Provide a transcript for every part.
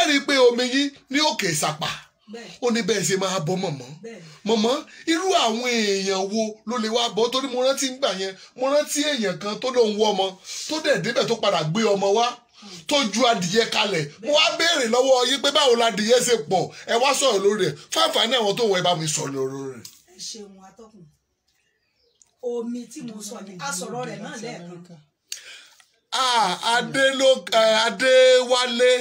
Ẹ rí i pé omi yín ní Òkè Ìsàpà ó ní bẹ́ẹ̀ ṣe máa bọ́ mọ̀mọ́. Mọ̀mọ́, irú àwọn èèyàn wo ló lè wá bọ́? Torí mo rántí gbà yẹn, mo rántí èèyàn kan tó lóun wọ́ ọmọ tó dẹ̀ débẹ̀ tó padà gbé ọmọ wá tó ju adìyẹ kalẹ̀. Mo wá béèrè lọ́wọ́ yín pé báwo la adìyẹ ṣe pọ̀, ẹ wá sọ̀rọ̀ lórí rẹ̀. Fáfáà ní àwọn tó wọ ẹ bá mi sọ̀rọ̀ lórí rẹ̀. Ẹ ṣeun atọ́kùn. Omi tí mo sọ yìí, a sọ̀rọ̀ rẹ̀ náà lẹ́ẹ̀kan. Adéwálé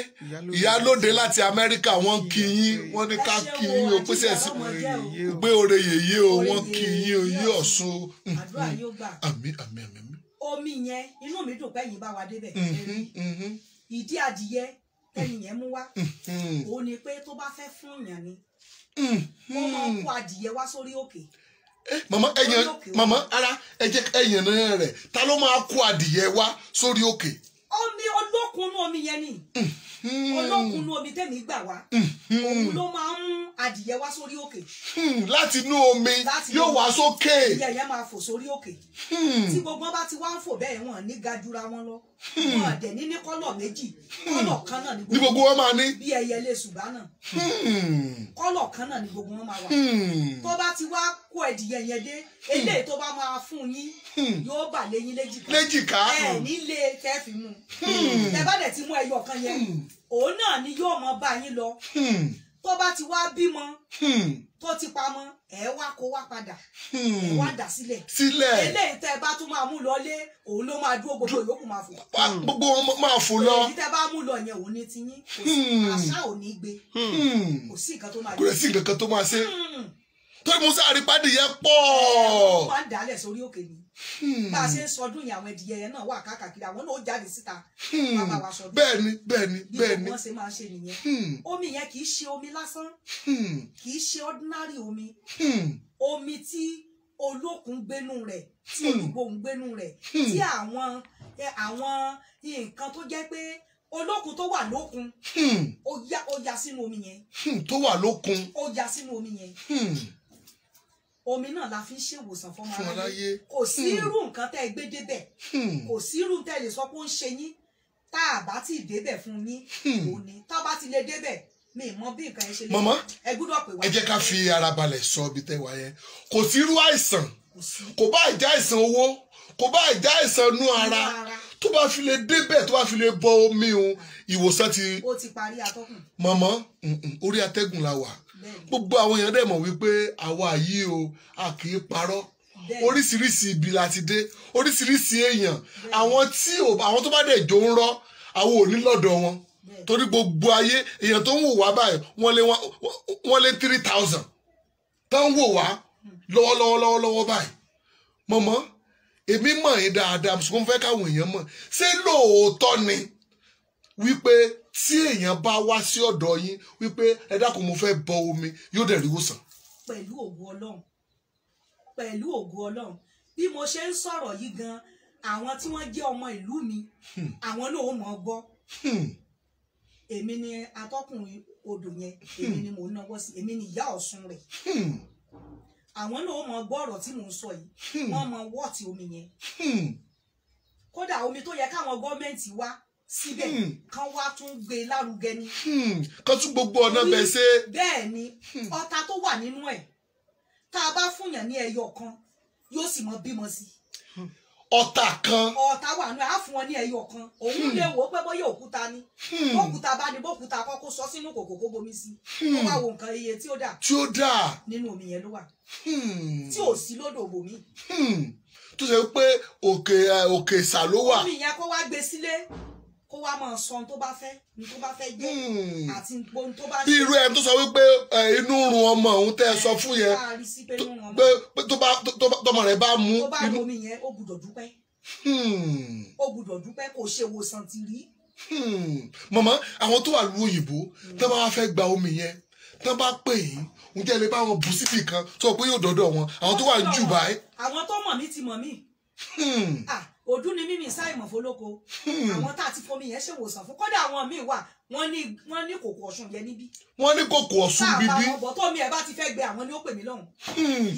Ìyálóde láti Amẹ́ríkà, wọ́n kí yín, wọ́n ní ká kí yín o, pèsè sí gbé oore yèyé o, wọ́n kí yín o, yí Ọ̀ṣun. Àmín àmín àmín. Omi yẹn, inú mi dùn pé yín bá wa débẹ̀. Ìdí adìyẹ tẹ́ni yẹn mú wá, òun ni pé tó bá fẹ́ fún yàn ni ó máa ń kó adìyẹ wá sórí òkè. Màmá ẹyàn, màmá ara ẹ jẹ́ ẹyàn náà rẹ̀, ta ló máa kó adìyẹ wá sórí òkè? Omi olókunnú omi yẹn ni, olókunnú omi tẹ̀mí gbà wá, òun ló máa ń mú adìyẹ wá sórí òkè. Láti inú omi yóò wá sókè. Adìyẹ yẹn máa fò sórí òkè. Tí gbogbo wọn bá ti wá ń fò bẹ́ẹ̀, wọn ní ga jura wọn lọ, wọn dẹ̀ ní ní kọ́lọ̀ méjì, kọ́lọ̀ kan náà ní gbogbo wọn máa ní. Bí ẹyẹlé ṣùgbọ́n náà, kọ́lọ̀ kan náà ní gbogbo wọn máa wà. Tó bá ti wá kó ẹdìyẹ yẹn dé, eléyìí tó bá máa fún yín yóò bà léyín léjìká. Léjìká. Ẹ nílé tẹ́ fi mú. Tẹ́ bá dẹ̀ ti mú ẹyọ kan yẹn, òun náà ni yóò mọ bá yín lọ. Tó bá ti wá bímọ tó ti pamọ́, ẹ wá kó wá padà, ẹ wá dà sílẹ̀. Sílẹ̀. Eléyìí tẹ́ bá tún máa mú lọlé, òun ló máa dúró, gbogbo ìyókù máa fò. Gbogbo wọn máa fò lọ. Èyí tẹ́ bá mú lọ yẹn òun ní tiyín, kò sí àṣà ò ní gbé. Kò sí nǹkan tó máa gbé. Kò sí nǹkan kan tó máa ṣe. Torí mo sáré pàdé yẹn pọ̀. Wọ́n máa ń dálẹ̀ sórí òkè ni. Bá a ṣe ń sọdún yẹn, àwọn ẹdìyẹ yẹn náà wà káàkiri, àwọn náà ó jáde síta. Bàbá wa sọdún. Bẹ́ẹ̀ni bẹ́ẹ̀ni bẹ́ẹ̀ni. Bí wọ́n ṣe máa ṣe nìyẹn. Omi yẹn kì í ṣe omi lásán. Kì í ṣe ordinary omi. Omi tí olókun gbénú rẹ̀, tí olúgbòhùn gbénú rẹ̀, tí àwọn nǹkan tó jẹ́ pé olókun tó wà lókun, ó ya sínú omi yẹn. Tó wà lókun. Ó ya sínú omi yẹn. Omi náà la fi ń ṣèwòsàn fún ọmọ aráyé. Kò sí irú nǹkan tẹ́ ẹ gbé débẹ̀, kò sí irú tẹ́ ẹ lè sọ pé ó ń ṣe yín, tá a bá ti débẹ̀ fún yín, òun ni tá a bá ti lè débẹ̀, mi mọ bí nǹkan yẹn ṣe lè. Màmá, ẹ gbọ́dọ̀ pè wá. Ẹ jẹ́ ká fi ara balẹ̀ sọ ibi tẹ́ wà yẹn. Kò sí irú àìsàn, kò bá ìjà àìsàn owó, kò bá ìjà àìsàn inú ara, tó bá fi lè débẹ̀, tó bá fi lè bọ omi òun, ìwòsàn ti. Ó ti parí atọ́kùn. Màmá, orí atẹ́gùn la wà. Gbogbo àwọn èèyàn dẹ̀ mọ̀ wípé àwa yìí o, a kì í parọ́. Oríṣiríṣi ibi la ti dé, oríṣiríṣi èèyàn, àwọn tó bá dẹ̀ jó ń rọ́, àwọn ò ní lọ́dọ̀ wọn. Torí gbogbo ayé èèyàn tó ń wò wá báyìí, wọ́n lé 3,000 tó ń wò wá lọ́wọ́lọ́wọ́ báyìí. Mọ̀mọ́, èmi mọ̀ yín dáadáa, ṣùgbọ́n mo fẹ́ káwọn èèyàn mọ̀. Ṣé lóòótọ́ ni wípé tí èèyàn bá wá sí ọ̀dọ̀ yín wípé ẹ dákun mo fẹ́ bọ omi, yóò dẹ̀ rí ìwòsàn? Pẹ̀lú ògo Ọlọ́run, pẹ̀lú ògo Ọlọ́run, bí mo ṣe ń sọ̀rọ̀ yìí gan, àwọn tí wọ́n jẹ́ ọmọ ìlú mi, àwọn náà ó mọ̀ ọ́ gbọ́. Èmi ni atọ́kùn odò yẹn, èmi ni mò ń náwó sí, èmi ni ìyá Ọ̀ṣun rẹ̀. Àwọn náà ó mọ̀ gbọ́ ọ̀rọ̀ tí mò ń sọ yìí, wọ́n mọ̀ wọ́ọ̀tì omi yẹn. Kódà omi tó yẹ káwọn gọ́ọ̀mẹ̀ntì wá síbẹ̀ kan wá tún gbé lárugẹ ni. Kan tún gbogbo ọ̀nà bẹ̀ ṣe. Bẹ́ẹ̀ ni, ọta tó wà nínú ẹ̀, tá a bá fúnyàn ní ẹyọ kan, yóò sì mọ bímọ sí. Ọta kan. Ọta wà nínú ẹ̀, á fún wọn ní ẹyọ kan. Òun lè wò ó pé bóyá òkúta ni. Bókúta bá ní bókúta kọ́kọ́ sọ sínú kòkò kó bomi sí. Ó wá wo nǹkan iye tí ó dà. Tí ó dà. Nínú omi yẹn ló wà. Tí ò sí lódò bòmí. Tó ṣe pé òkè ìsà ló wà. Omi yẹn kó wá gbé sílé, kó wá máa sọ ohun tó bá fẹ́, ohun tó bá fẹ́ jẹ́, àti ohun tó bá ṣe. Bí irú ẹni tó sọ wípé inú run ọmọ òun tẹ́ ẹ sọ fún yẹn, pé tọmọ rẹ̀ bá mú. Tó bá mu omi yẹn, ó gbúdọ̀ dúpẹ́. Ó gbúdọ̀ dúpẹ́, kò ṣe ìwòsàn ti rí. Màmá, àwọn tó wà lú òyìnbó tó bá wá fẹ́ gba omi yẹn, tó bá pè yín, ǹjẹ́ lè bá wọn bù síbì kan sọ pé yóò dọ́dọ̀ wọn, àwọn tó wà ní Dubai. Àwọn tó mọ̀ mí ti mọ̀ mí. Òdú ni mímí sáìmọ̀ fọlọ́kọ. Àwọn tá a ti fomi yẹn ṣèwòsàn fún, kódà àwọn míì wà wọ́n ní kòkò ọ̀ṣun yẹn níbí. Wọ́n ní kòkò ọ̀ṣun bíbí. Táàbà wọn bọ̀ tó mi ẹ̀ bá ti fẹ́ gbẹ àwọn ni ó pè mí lọ́hùn.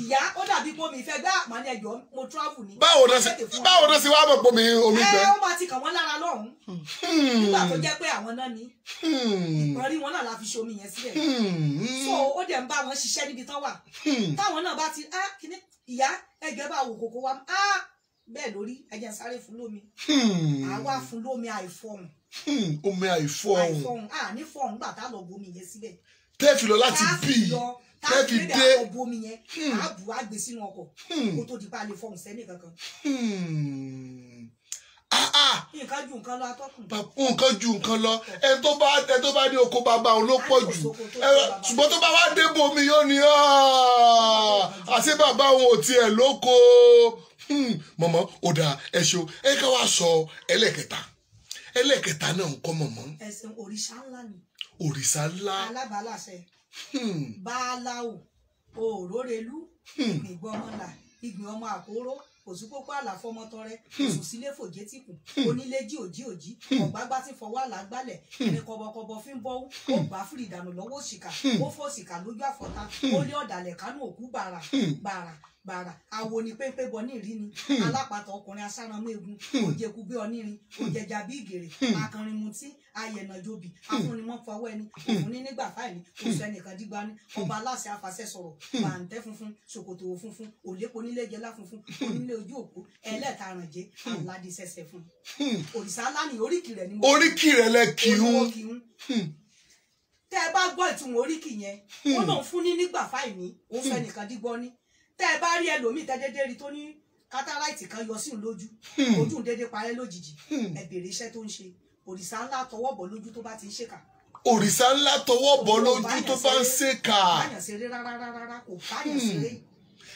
Ìyá ó dàbí pé omi ìfẹ́ gbẹ́ àmọ́ ní ẹjọ́ mo travel ni. Báwo náà ṣe wá mọ̀ pé omi gbẹ? Ẹ ó máa ti kàn wọ́n lára lọ́hùn. Nígbà tó jẹ́ pé àwọn náà ni. Ìpọ́nrí wọn náà la fi ṣe omi yẹn sílẹ̀. So ó dẹ̀ ń bá wọn ṣiṣẹ́ níbi tán wà. Táwọn náà bá ti kíní ìyá ẹgbẹ́ bá wò kòkó wa bẹ́ẹ̀ lórí ẹjẹ sáré fún lómi. Àwa fún lómi àìfọhùn. Omi àìfọhùn. Àìfọhùn à ní fọhùn gbà tá lọ bomi yẹn síbẹ̀. Tẹ́ fi lọ láti bí tẹ́ fi dé. Tá bomi yẹn á bù á gbé sínú ọkọ̀ kó tó di pa lè fọhùn sẹ́ni kankan. Nǹkan ju nǹkan lọ atọ́kùn. Nǹkan ju nǹkan lọ. Ẹni tó bá ní oko bàbá òun ló pọ̀ jù. Ṣùgbọ́n tó bá wá dé bomi yóò ní àṣé bàbá òun ò tiẹ̀ lóko. Mọ̀mọ́ ó dáa ẹ ṣeun. Ẹ ká wá sọ ẹlẹ́kẹta. Ẹlẹ́kẹta náà ń kọ́ mọ̀mọ́. Ẹ̀sìn òrìṣà ńlá ni. Òrìṣà ńlá. Alábàálàṣẹ. Bááláwò òrórelú ìgbìngbọmọlà ìgbìn ọmọ àkóró òsùpópó àlàfọmọ tọrẹ òsùsílẹ fòjé tìkù onílé jí òjí òjí ọgbàgbà tí fọwọ́ àlágbálẹ̀ ní kọbọkọbọ fi ń bọ́wú ó gbà fúri ìdànù lọ́wọ́ òṣìkà ó fòṣìkà lójú àfọ̀tá ó lé ọ̀dàlẹ̀ kánú òkú bàrà bàrà bàrà àwo ni pépé bọ ní ìrí ni alápatà ọkùnrin asáranmú egun òjẹkù gbé ọnírin òjẹjà bí ìgèrè akànrinmutí ayẹnàjòbì afúnimọfọwọ ẹni òfúnni nígbà fáìní oṣù ẹnìkan dígbà ní ọba aláṣẹ afàṣẹ sọ̀rọ̀ bàǹtẹ́ funfun ṣòkòtò funfun òlépo nílé jẹlá funfun onílé ojú òpó ẹlẹ́ẹ̀tarànjẹ aládìsẹsẹ fún òrìṣà ńlá ní oríkì rẹ̀ ni mo oríkì rẹ̀ lẹ kìún. Tẹ́ ẹ bá gbọ́ ìtumọ̀ oríkì yẹn ó lóun fún ní nígbà fáìní òun fẹ́ nìkan dígbọ́ ní. Tẹ́ ẹ bá rí ẹlòmíì tẹ́ dédé rí tó ní kátàráìtì kan yọ sí òun lójú ojú ń dédé parẹ́ lójijì ẹ bèrè iṣẹ́ tó ń ṣe. Òrìṣà ńlá tọwọ́ bọ̀ lójú tó bá ti ń ṣèkà. Òrìṣà ńlá tọwọ́ bọ̀ lójú tó bá ń ṣèkà. Kò báyàn ṣeré rárá rárá kò báyàn ṣeré.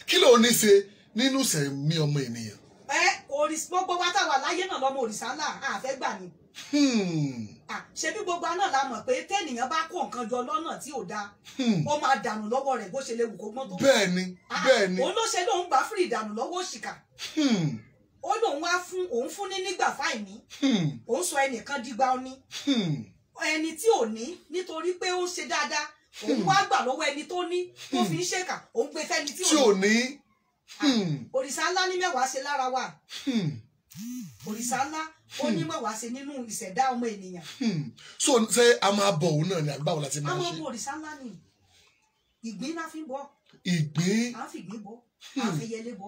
Kí ló ní ṣe nínú ìṣẹ̀mí ọmọ ènìyàn? Ẹ òrìṣà gbogbo wa táwa láyé náà lọmọ òrìṣà ńlá àfẹ́ gbà ni. Ṣebí gbogbo àná la mọ̀ pé tẹ́nìyàn bá kó nǹkan jọ lọ́nà tí ò dáa ó máa dànù lọ́wọ́ rẹ̀ bó ṣe lè wù kó gbọ́n tó. Bẹ́ẹ̀ni bẹ́ẹ̀ni. Òun ló ṣe lóun gbà fúri ìdànù lọ́wọ́ òṣìkà. Ó lóun wá fún òun fún ní nígbà fáìní. Òun sọ ẹnìkan dígbà ọní. Ẹni tí ò ní nítorí pé ó ń ṣe dáadáa òun wá gbà lọ́wọ́ ẹni tó ní tó fi ń ṣèkà òun gbé fẹ́ni tí ò ní. Òrìṣà ńlá ní mẹ́wàá ṣe lára wa. Òrìṣà ńlá ó ní mẹ́wàá ṣe nínú ìṣẹ̀dá ọmọ ènìyàn. So ṣé a máa bọ òun náà ni àbí báwo la ti máa ṣe? A máa bọ òrìṣà ńlá ni ìgbín náà fi ń bọ. Ìgbín. À ń fi ìgbín bọ à ń fi ẹyẹlé bọ.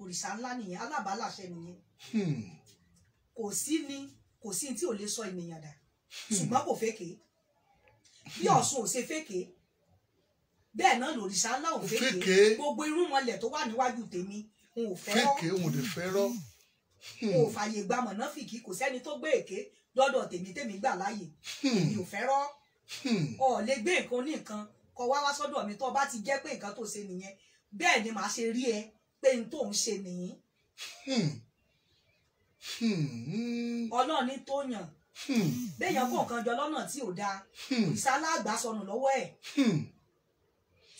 Òrìṣà ńlá nìyẹn alábàálàṣẹ nìyẹn. Kò sí ni kò sí tí ò lè sọ ènìyàn dà ṣùgbọ́n kò fẹ́kè bí Ọ̀ṣun ò ṣe fẹ́kè bẹ́ẹ̀ náà lòrìṣà ńlá ò fẹ́kè gbogbo irúnmọlẹ̀ tó wà níwájú tèmi n ò fẹ́rọ́ fẹ́kè òun ò lè fẹ́rọ́ n ò fààyè gba mọ̀nàfìkì kò sẹ́ni tó gbé èké lọ́dọ̀ tèmi tèmi gbà láàyè èmi ò fẹ́rọ́ ọ lè gbé nǹkan ní nǹkan kọ wá wá sọ́dọ̀ mi tó bá ti jẹ́ pé nǹkan tó ṣe nìyẹn bẹ́ẹ̀ ni màá ṣe rí ẹ pé n tó ń ṣe nìyí. Ọlọ́run ní tó yàn béèyàn kó nǹkan jọ lọ́nà tí ò dáa òrìṣà aláàgbà sọnù lọ́wọ́ ẹ̀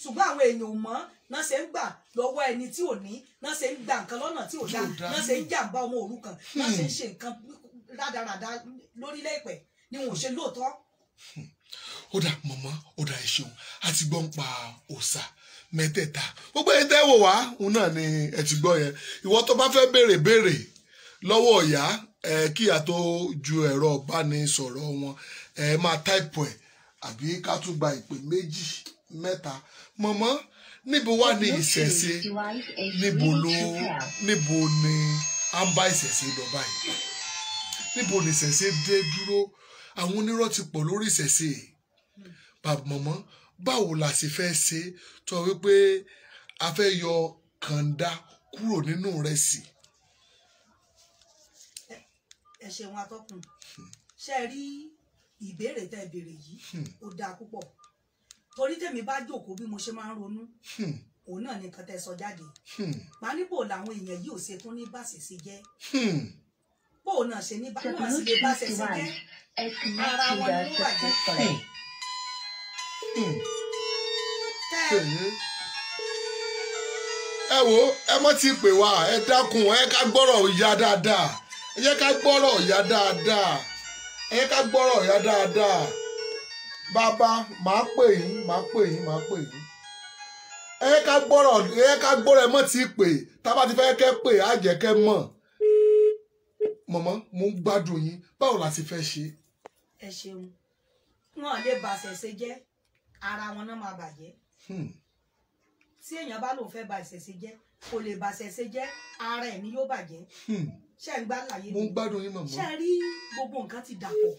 ṣùgbọ́n àwọn èèyàn ò mọ̀ náà ṣe ń gbà lọ́wọ́ ẹni tí ò ní náà ṣe ń gba nǹkan lọ́nà tí ò dáa náà ṣe ń jàǹbá ọmọ òrukàn náà ṣe ń ṣe nǹkan rádaràda lórílẹ̀ ìpẹ́ ni wọn ò ṣe lóòótọ́. Ó dà mọ̀mọ́ ó dà ẹ ṣeun a ti gbọ́ ń pa òòṣà mẹ́tẹ̀ẹ̀ta gbogbo ẹni tẹ́ wò wá òun náà ni ẹ ti gbọ́ yẹn. Ìwọ tó bá fẹ́ béèrè béèrè lọ́wọ́ ìyá ẹ kí ìyá tó ju ẹ̀rọ ìbánisọ̀rọ̀ wọn ẹ máa táìpù ẹ̀ àbí ká tún gba ìpè méjì mẹ́ta. Mọ̀mọ́ níbo wà ní ìṣẹ̀ṣe níbo ni à ń bá ìṣẹ̀ṣe lọ báyìí níbo ni ìṣẹ̀ṣe dé dúró? Àwọn onírọ́ ti pọ̀ lórí ìṣẹ̀ṣe. Bàbá mọ̀mọ́ báwo la ṣe fẹ́ ṣe tó wípé a fẹ́ yọ kànda kúrò nínú ìrẹsì? Ẹ ṣeun atọ́kùn. Ṣe rí ìbéèrè tẹ́ béèrè yìí ó dáa púpọ̀ torí tèmi bá jókòó bí mo ṣe máa ń ronú òun náà nìkan tẹ́ sọ jáde. Màá níbò làwọn èèyàn yìí ò ṣe tún ní bàṣẹ̀ṣe jẹ́ bó náà ṣe ní bá wọn sì lè bàṣẹ̀ṣe jẹ́ ara wọn ni wọ́n bàjẹ́. Ẹ wo, ẹ mọ́ ti pè wá, ẹ dákun, ẹ ká gbọ́rọ̀ ìyá dáadáa, ẹ jẹ́ ká gbọ́rọ̀ ìyá dáadáa, ẹ jẹ́ ká gbọ́rọ̀ ìyá dáadáa. Bàbá, màá pè yín, màá pè yín, màá pè yín. Ẹ ká gbọ́rọ̀, ẹ ká gbọ́rọ̀, ẹ mọ́ ti pè, tá bá ti fẹ́ kẹ́ pè, á jẹ́ kẹ́ mọ̀. Mọ̀mọ́, mo ń gbádùn yín, báwo la ti fẹ́ ṣe? Ẹ ṣeun. Wọn lè bà ṣẹ̀ṣẹ̀ jẹ́, ara wọn náà máa bàjẹ́. Tí èèyàn bá lòun fẹ́ bà ìṣẹ̀ṣe jẹ́, kò lè bà ṣẹ̀ṣe jẹ́, ara ẹ̀ ni yóò bàjẹ́. Ṣé ń gbá láyé mi? Mo ń gbádùn yín mọ̀mọ́. Ṣé rí gbogbo nǹkan ti dàpọ̀?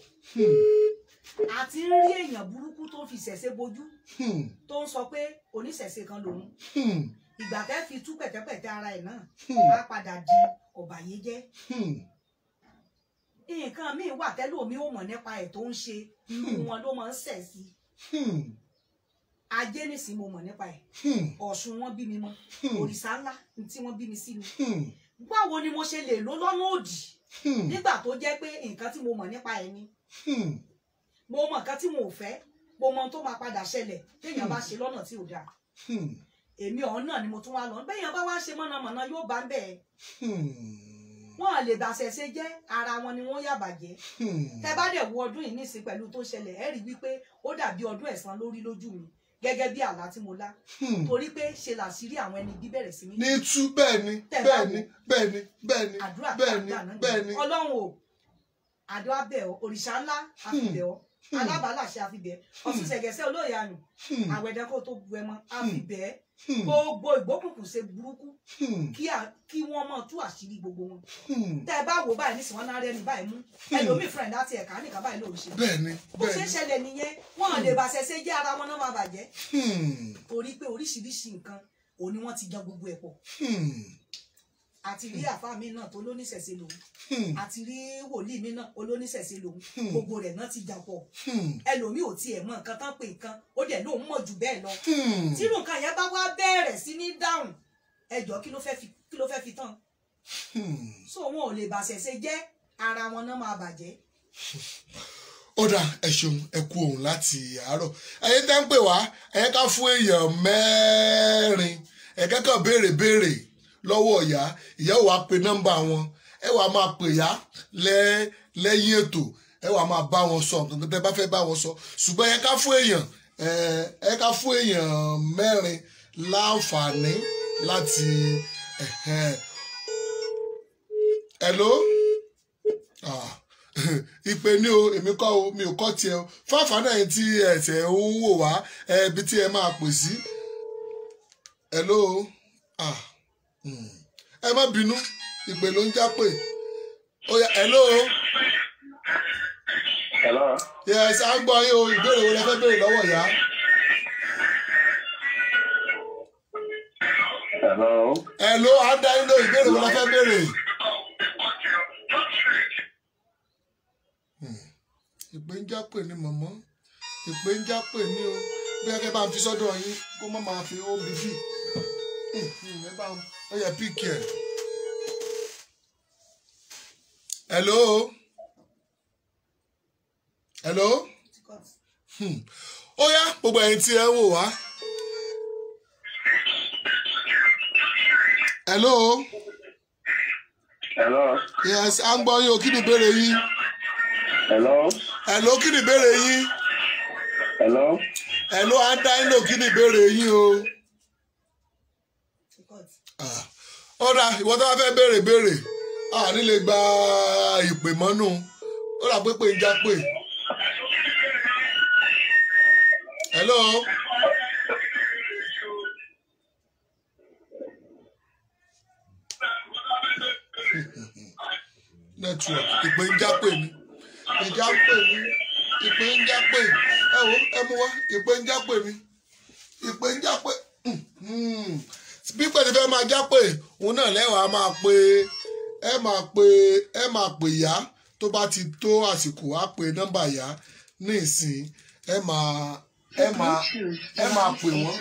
Àti ń rí èèyàn burúkú tó ń fi ṣẹ̀ṣe bojú, tó ń sọ pé oníṣẹ̀ṣe kan lòun. Ìgbà tẹ́ fi tú pẹ̀tẹ́pẹ̀tẹ́ ara ẹ̀ náà, á padà di ọ̀bàyéjẹ́. Nǹkan míì wà tẹ́lòmíì ò mọ̀ nípa ẹ̀ tó ń ṣe, irú wọn ló máa ń ṣẹ̀ sí. Ajé nìsín mo mọ̀ nípa ẹ̀. Ọ̀ṣun wọn bí mi mọ́, òrìṣà ńlá tí wọ́n bí mi sí ni. Báwo ni mo ṣe lè lò lọ́nà òdì nígbà tó jẹ́ pé nǹkan tí mo mọ̀ nípa ẹ̀ ni? Mo mọ̀ nǹkan tí mo ò fẹ́, mo mọ̀ tó máa padà ṣẹlẹ̀ téèyàn bá ṣe lọ́nà tí ò dáa. Èmi ọ̀hún náà ni mo tún wá lọ. Béèyàn bá wá ṣe mọ̀nàmọ́ná yóò bá ń bẹ̀. Wọ́n lè bà ṣẹ̀ṣẹ̀ jẹ́, ara wọn ni wọ́n yà bàjẹ́. Tẹ́ bá dẹ̀ wo ọdún yìí nísìn pẹ̀lú tó ṣẹlẹ̀, ẹ rí wípé ó dàbí ọdún ẹ̀san lórí lójú mi, gẹ́gẹ́ bí àlá tí mo lá. Torí pé ṣe làṣírí àwọn ẹni bí bẹ̀rẹ̀ sí ní tú. Bẹ́ẹ̀ ni, bẹ́ẹ̀ ni, bẹ́ẹ̀ ni, bẹ́ẹ̀ ni, bẹ́ẹ̀ ni, bẹ́ẹ̀ ni. Ọlọ́run o, àdó abẹ́ ọ, òrìṣà ńlá àfibẹ̀ ọ, alábàálàṣẹ àfibẹ̀, Ọ̀ṣun ṣẹ̀gẹ̀ṣẹ̀ olóyè àrùn, àwẹ̀dẹ́kọ̀ tó bu ẹmọ àfibẹ̀, gbogbo ìgbókùnkùn ṣe burúkú kí wọ́n mọ̀ tú àṣírí gbogbo wọn. Tẹ́ ẹ bá wò báyìí nísìnyí, wọn náà rẹ́ni báyìí mú ẹlòmíì friend láti ẹ̀ka nìkan báyìí lòún ṣe. Bẹ́ẹ̀ni, bó ṣe ń ṣẹlẹ̀ nìyẹn, wọn lè bà ṣẹṣẹ jẹ́, ara wọn náà máa bàjẹ́. Torí pé oríṣiríṣi nǹkan òní wọ́n ti jan gbogbo ẹ̀ pọ̀. Àti rí àfáà mi náà tó lóníṣẹ̀ṣe lòun, àti rí wòlíì mi náà olóníṣẹ̀ṣe lòun, gbogbo rẹ̀ náà ti jà pọ̀. Ẹlòmíì ò tiẹ̀ mọ̀ nǹkan tán pé nǹkan ó dẹ̀ lóun mọ̀ jù bẹ́ẹ̀ lọ. Tírú nǹkan yẹn bá wá bẹ̀rẹ̀ sí ní dáhùn, ẹjọ́ kí ló fẹ́ fi tán? So wọn ò lè bàṣẹ̀ṣe jẹ́, ara wọn náà máa bàjẹ́. Ó dà, ẹ ṣeun, ẹ kú òun láti àárọ̀. Ẹ̀yin tẹ́ ń pè wá, ẹ̀yin ká fún èèyàn mẹ́rin, ẹ kẹ́kọ̀ọ́ béèrè béèrè lọ́wọ́ ìyá, ìyá ò wá pe nọ́mbà wọn, ẹ wàá máa pè yá lẹ́yìn ètò, ẹ wàá máa bá wọn sọ nǹkan tẹ́ bá fẹ́ bá wọn sọ. Ṣùgbọ́n ẹ ká fún èèyàn, ẹ ká fún èèyàn mẹ́rin láǹfààní láti. Hello, ìpè ní o, èmi kọ́ o, mi ò kọ́ tiẹ̀ o. Fáfáná yẹn tí ẹ̀sẹ̀ ń wò wá, ibi tí ẹ máa pè sí. Hello, ẹ má bínú, ìpè ló ń já pè. Oya, hello. Hello. Yes, à ń gbọ́ yín o. Ìbéèrè wo lẹ fẹ́ béèrè lọ́wọ́ ìyá? Hello. Hello, à ń dá yín lóhùn. Ìbéèrè wo lẹ fẹ́ béèrè? Ìpè ń já pè ní mọ̀mọ́, ìpè ń já pè ní o. Bí ẹ kẹ́ bá ń fi sọ́dọ̀ yín, kó má máa fi ó bíbí. Ẹ bá ń ó yẹ píkì ẹ. Hello. Hello. Ó yá, gbogbo ẹ̀yin tí ẹ ń wò wá. Hello. Hello. Yes, à ń gbọ́ yín o, kí ni ìbéèrè yín? Hello. Hello, kí ni ìbéèrè yín? Hello. Hello, à ń dá yín lò, kí ni ìbéèrè yín o? Ó dà, ìwọ tó bá fẹ́ béèrè béèrè, a ní lè gba ìpè mọ́nú. Ó dà pé pé ń já pè. Hello. Network, ìpè ń já pè ní. Ìjà ń pè ní. Ìpè ń já pè. Ẹ wo, ẹ mú wá, ìpè ń já pè ní. Ìpè ń já pè. Bí pẹ̀lú fẹ́ máa já pé òun náà lẹ́wàá máa pe, ẹ máa pe, ẹ máa pè yá tó bá ti tó àsìkò, á pe nọ́mbà yá ní ìsìn, ẹ máa ẹ máa ẹ máa pè wọ́n.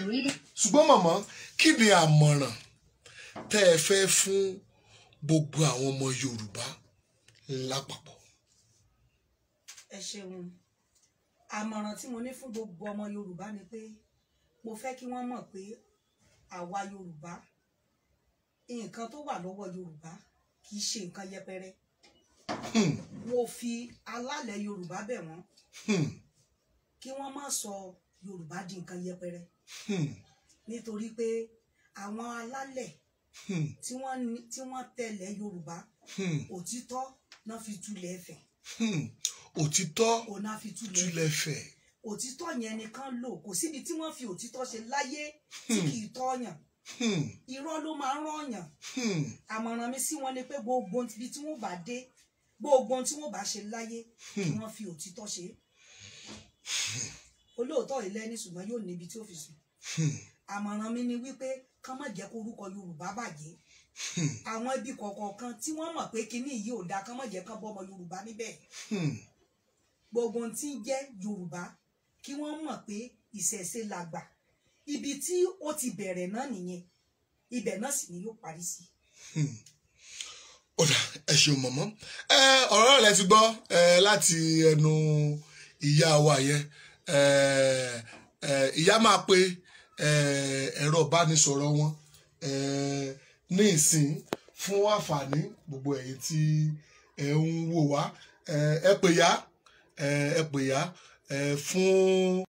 Ṣùgbọ́n mọ̀mọ́, kí ni àmọ̀ràn tẹ́ ẹ fẹ́ fún gbogbo àwọn ọmọ Yorùbá lápapọ̀? Ẹ ṣeun. Àmọ̀ràn tí mo ní fún gbogbo ọmọ Yorùbá ni pé mo fẹ́ kí wọ́n mọ̀ pé àwa Yorùbá Nǹkan tó wà lọ́wọ́ Yorùbá kì í ṣe nǹkan yẹpẹrẹ. Mo fi alálẹ̀ Yorùbá bẹ̀ wọ́n kí wọ́n má sọ Yorùbá di nǹkan yẹpẹrẹ, nítorí pé àwọn alálẹ̀ tí wọ́n tẹ̀lé Yorùbá, òtítọ́ náà fi túlẹ̀ Ifẹ̀. Òtítọ́ náà fi túlẹ̀ Ifẹ̀. Òtítọ́ yẹn nìkan lò, kò síbi tí wọ́n fi òtítọ́ ṣe láyé tí kì í tọ́yàn. Irọ́ ló máa ń rọ̀yàn. Àmọ̀ràn mi sí wọn ni pé gbogbo ibi tí wọ́n bá dé, gbogbo tí wọ́n bá ṣe láyé, kí wọ́n fi òtítọ́ ṣe. Olóòótọ́ ilé ní ṣùgbọ́n yóò níbi tí ó fi sùn. Àmọ̀ràn mi ni wípé kán má jẹ́ kórúkọ Yorùbá bàjẹ́. Àwọn ibi kọ̀ọ̀kan tí wọ́n mọ̀ pé kinní yìí ò dáa, kán má jẹ́ kán bọ́ ọmọ Yorùbá níbẹ̀. Gbogbo tí ń jẹ́ Yorùbá kí wọ́n mọ̀ pé ìṣẹ̀ṣe làgbà, ibi tí ó ti bẹ̀rẹ̀ náà nìyẹn, ibẹ̀ náà sì ni yóò parí sí. Ọ̀dà, ẹ ṣeun mọ̀mọ́. Ọ̀rọ̀ rẹ̀ ti gbọ́ láti ẹnu ìyá wa yẹn. Ìyá máa pe ẹ̀rọ ìbánisọ̀rọ̀ wọn ní ìsìn fún àǹfààní gbogbo ẹ̀yin tí ẹ ń wò wá. Ẹ pè yá, ẹ pè yá fún.